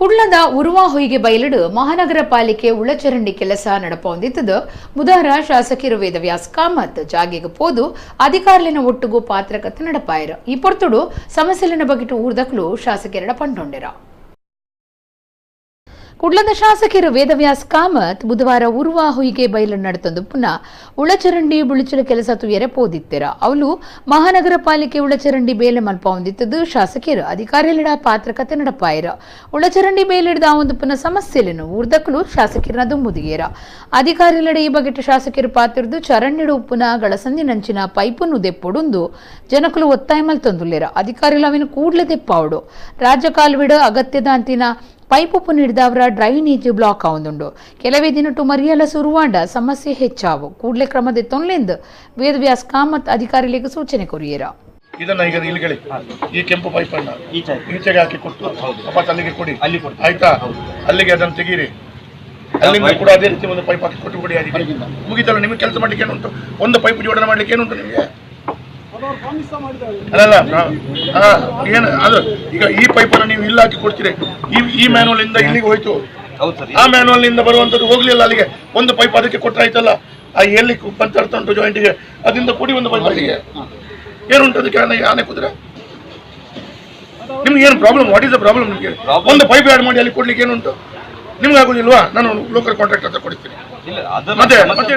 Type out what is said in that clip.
ಕುಡ್ಲದ ಉರ್ವಾ ಹೊಯ್ಗೆ ಬಯಲುಡು ಮಹಾನಗರ ಪಾಲಿಕೆ ಉಳಚರಂಡಿ ಕೆಲಸ ನಡಪೊಂದಿತ್ತದು. ಬುಧವಾರ ಶಾಸಕರು ವೇದವ್ಯಾಸ್ ಕಾಮತ್ ಜಾಗೆಗೆ ಪೋದು ಅಧಿಕಾರಿಲಿನ ಒಟ್ಟುಗು ಪಾತ್ರಕತೆ ನಡಪಾಯರು. ಈ ಪೊರ್ತುಡು ಸಮಸ್ಯೆಲಿನ ಬಗೆಟು ಊರ್ದಕ್ಲು ಶಾಸಕರಡ ಪಂಡೊಂಡೆರ. ಕುಡ್ಲದ ಶಾಸಕರು ವೇದವ್ಯಾಸ್ ಕಾಮತ್ ಬುಧವಾರ ಉರ್ವಾ ಹೊಯ್ಗೆ ಬಯಲು ನಡೆತಂದು ಪುನಃ ಉಳಚರಂಡಿ ಬುಳಿಚಲ ಕೆಲಸ ತುಯರೆ ಪೋದಿತ್ತೆರ. ಅವಳು ಮಹಾನಗರ ಪಾಲಿಕೆ ಉಳಚರಂಡಿ ಬೇಲೆ ಮಲ್ಪೊಂದಿತ್ತದು. ಶಾಸಕರು ಅಧಿಕಾರಿಗಳ ಪಾತ್ರಕತೆ ನಡಪಾಯರ. ಉಳಚರಂಡಿ ಬೇಲಿಡ್ದ ಒಂದು ಪುನಃ ಸಮಸ್ಯೆಲೇನು ಊರ್ದಕ್ಲು ಶಾಸಕರನ್ನ ದುಂಬುದಿಗೇರ. ಅಧಿಕಾರಿಗಳ ಈ ಬಗೆಟ ಶಾಸಕರು ಪಾತಿರ್ದು ಚರಂಡಿಡು ಪುನಃ ಗಳಸಂದಿನಂಚಿನ ಪೈಪನ್ನು ದೆಪ್ಪೊಡುಂದು ಜನಕಲು ಒತ್ತಾಯ ಮಲ್ತೊಂದುಲ್ಲೇರ. ಅಧಿಕಾರಿಗಳು ಅವಿನ ಕೂಡ್ಲೆ ದೆಪ್ಪಾವಡು. ರಾಜ್ಯ ಕಾಲುವೆಡು ಅಗತ್ಯದ ಅಂತಿನ ಪೈಪು ಹಿಡಿದವರ ಡ್ರೈನೇಜ್ ಬ್ಲಾಕ್ ಆವುದುಂಡು. ಕೆಲವೇ ದಿನಟು ಮರಿಯಲ ಸುರುವಾಂಡ ಸಮಸ್ಯೆ ಹೆಚ್ಚಾವು. ಕೂಡಲೇ ಕ್ರಮದ ತೊಂದೆಂದು ವೇದವ್ಯಾಸ್ ಕಾಮತ್ ಅಧಿಕಾರಿಗಳಿಗೆ ಸೂಚನೆ ಕೊರಿಯರ. ಇದನ್ನ ಈಗ ಇಲ್ಲಿ ಕೇಳಿ, ಈ ಕೆಂಪು ಪೈಪ್ ಅನ್ನ ಈಚೆಗೆ ಹಾಕಿ ಕೊಟ್ಟು ವಾಪಸ್ ಅಲ್ಲಿಗೆ ಕೊಡಿ, ಆಯ್ತಾ? ಅಲ್ಲಿಗೆ ಅದನ್ನು ತೆಗೀರಿ, ಅಲ್ಲಿಂದ ಕೂಡ ಅದೇ ರೀತಿ ಒಂದು ಪೈಪ್ ಹಾಕಿ ಕೊಟ್ಟು ಕೊಡಿ. ಅದಕ್ಕೆ ಮುಗಿತಲ್ಲ. ನಿಮಗೆ ಕೆಲಸ ಮಾಡ್ಲಿಕ್ಕೆ ಏನುಂಟು? ಒಂದು ಪೈಪ್ ಜೋಡಣೆ ಮಾಡ್ಲಿಕ್ಕೆ ಏನುಂಟು ನಿಮಗೆ? ಅಲ್ಲಲ್ಲ, ಏನು ಅದು? ಈಗ ಈ ಪೈಪನ್ನು ನೀವು ಇಲ್ಲಿ ಹಾಕಿ ಕೊಡ್ತೀರಿ. ಈ ಮ್ಯಾನುವಲ್ ಇಂದ ಇಲ್ಲಿಗೆ ಹೋಯ್ತು, ಆ ಮ್ಯಾನುವಲ್ ನಿಂದ ಬರುವಂತದ್ದು ಹೋಗ್ಲಿಲ್ಲ ಅಲ್ಲಿಗೆ. ಒಂದು ಪೈಪ್ ಅದಕ್ಕೆ ಕೊಟ್ಟರಾಯ್ತಲ್ಲ, ಆ ಎಲ್ಲಿ ಬಂತರ್ತಾ ಉಂಟು ಜಾಯಿಂಟಿಗೆ, ಅದರಿಂದ ಕೊಡಿ ಒಂದು ಪೈಪ್ ಅಲ್ಲಿಗೆ. ಏನುಂಟು ಅದಕ್ಕೆ? ಆನೆ ಆನೆ ಕುದುರೆ ನಿಮ್ಗೆ ಏನು problem? What is the problem ನಿಮಗೆ? ಒಂದು ಪೈಪ್ ಆ್ಯಡ್ ಮಾಡಿ ಅಲ್ಲಿ ಕೊಡ್ಲಿಕ್ಕೆ ಏನುಂಟು? ನಿಮ್ಗೆ ಆಗೋದಿಲ್ವಾ? ನಾನು ಲೋಕಲ್ ಕಾಂಟ್ರಾಕ್ಟ್ ಹತ್ರ ಕೊಡ್ತೀನಿ. ಮತ್ತೆ ಮತ್ತೆ